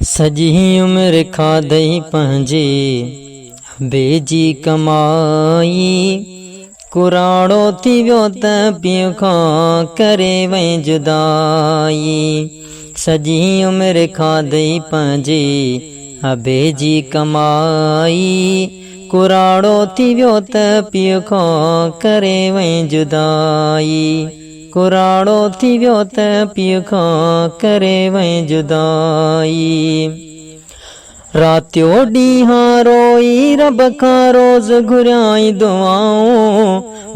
سڄي عمر کاڌئي پنهنجي ابي جي ڪمائي، ڪراڙو ٿي ويو ته پيء کان ڪري وئين جدائي. سڄي عمر کاڌئي پنهنجي ابي جي ڪمائي، ڪراڙو ٿي ويو ته پيء کان ڪري وئين جدائي. ڪراڙو ٿي ويو ته پيء کان ڪري وئين جدائي. راتيو ڏينهان روئي رب کان روز گهريائين دعائون،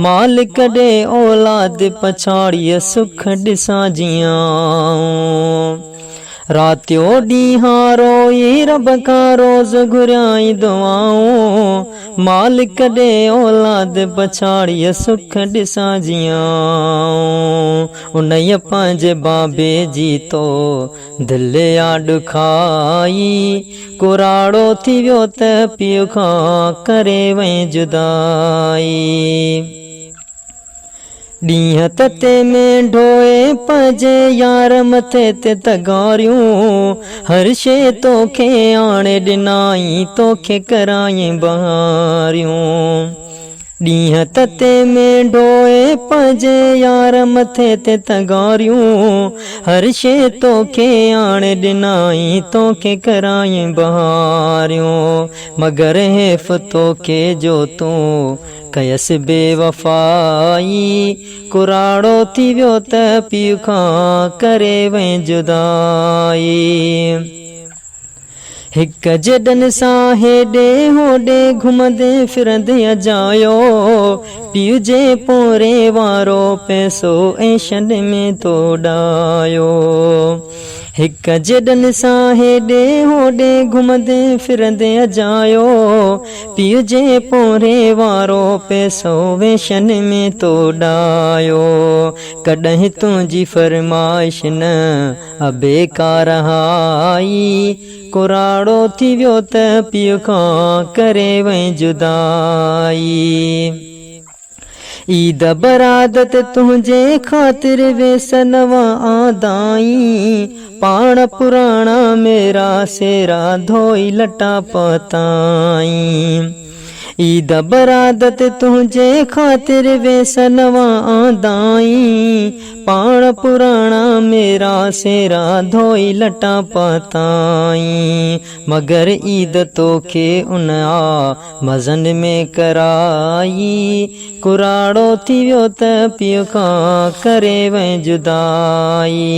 مالڪ ڏي اولاد پڇاڙيء سک ڏسان جيئن آئون. راتيو ڏينهان روئي رب کان روز گهريائين دعائون، مالڪ ڏي اولاد پڇاڙيء سک ڏسان جيئن آئون. انهيء پنهنجي بابي جي تو دل آ ڏکائي، ڪراڙو ٿي ويو ته پيء کان ڪري وئين جدائي. ڏينهن تتي ۾ ڍوئي پنهنجي يار مٿي تي تغاريون، هر شيء توکي آڻي ڏنائين توکي ڪرايائين بهاريون. ڏينهن تتي ۾ ڍوئي پنهنجي يار مٿي تي تغاريون، هر شيء توکي آڻي ڏنائين توکي ڪرايائين بهاريون. مگر حيف توکي جو تون ڪيس بي وفائي، ڪراڙو ٿي ويو ته پيء کان ڪري وئين جدائي. هڪ جيڏن سان هيڏي هوڏي گهمندي ڦرندي اجايو، پيء جي پوري وارو پئسو عيشن ۾ تو اڏايو. هڪ جيڏن سان هيڏي هوڏي گهمندي ڦرندي اجايو، پيء جي پورهيي وارو پئسو ويشن ۾ تو ڏايو. ڪڏهن تنهنجي فرمائش نه ابي ڪا رهائي، ڪراڙو ٿي ويو ته پيء کان ڪري وئين جدائي. عيد برادت تنهنجي خاطر ويس نوان آندائين، پاڻ پراڻا ميرا سيرا ڌوئي لٽا پاتائين. عيد برادت تنهنجي خاطر ويس نوان آندائين، پاڻ پراڻا ميرا سيرا ڌوئي لٽا پاتائين. مگر عيد توکي ان آ مزن ۾ ڪرائي، ڪراڙو ٿي ويو ته پيء کان ڪري وئين جدائي.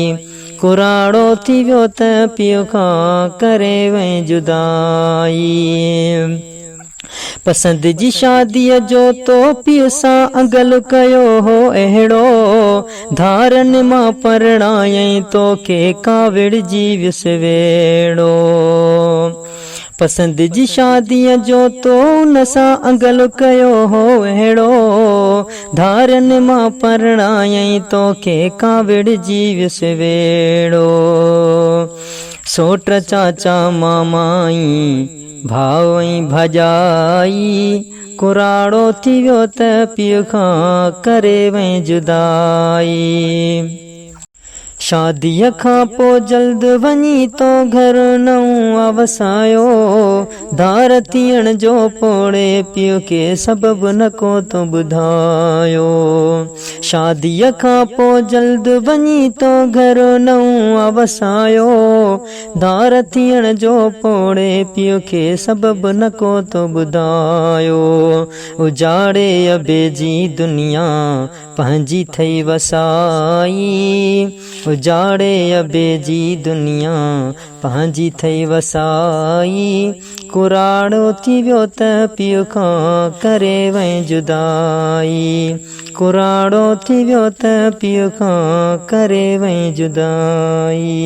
ڪراڙو ٿي ويو ته پيء کان ڪري وئين جدائي. پسند جي شاديء جو تو پيء سان اڳل ڪيو هو اهڙو، ڌارن مان پرڻايائين توکي ڪاوڙجي ويس ويڙو. پسند جي شاديء جو تو ان سان اڳل ڪيو هو اهڙو، ڌارين مان پرڻايائين توکي ڪاوڙجي ويس ويڙو. سوٽ چاچا ماما ۽ ڀاء ۽ ڀاڄائي، ڪراڙو ٿي ويو ته پيء کان ڪري وئين جدائي. شاديء کان پوء جلد وڃي تو گهر نئون آ وسايو، ڌار ٿيڻ جو پوڙهي پيء کي سبب نه ڪو تو ٻڌايو. شاديء کان پوء جلد وڃي تو گهر نئون آ وسايو، ڌار ٿيڻ جو پوڙهي پيء کي سبب نه ڪو تو ٻڌايو. اجاڙي ابي جي دنيا پنهنجي ٿئي وسائي، اجاڙي ابي جي دنيا پنهنجي ٿئي وسائي، ڪراڙو ٿي ويو ته پيء کان ڪري وئين جدائي، ڪراڙو ٿي ويو ته پيء کان ڪري وئين جدائي.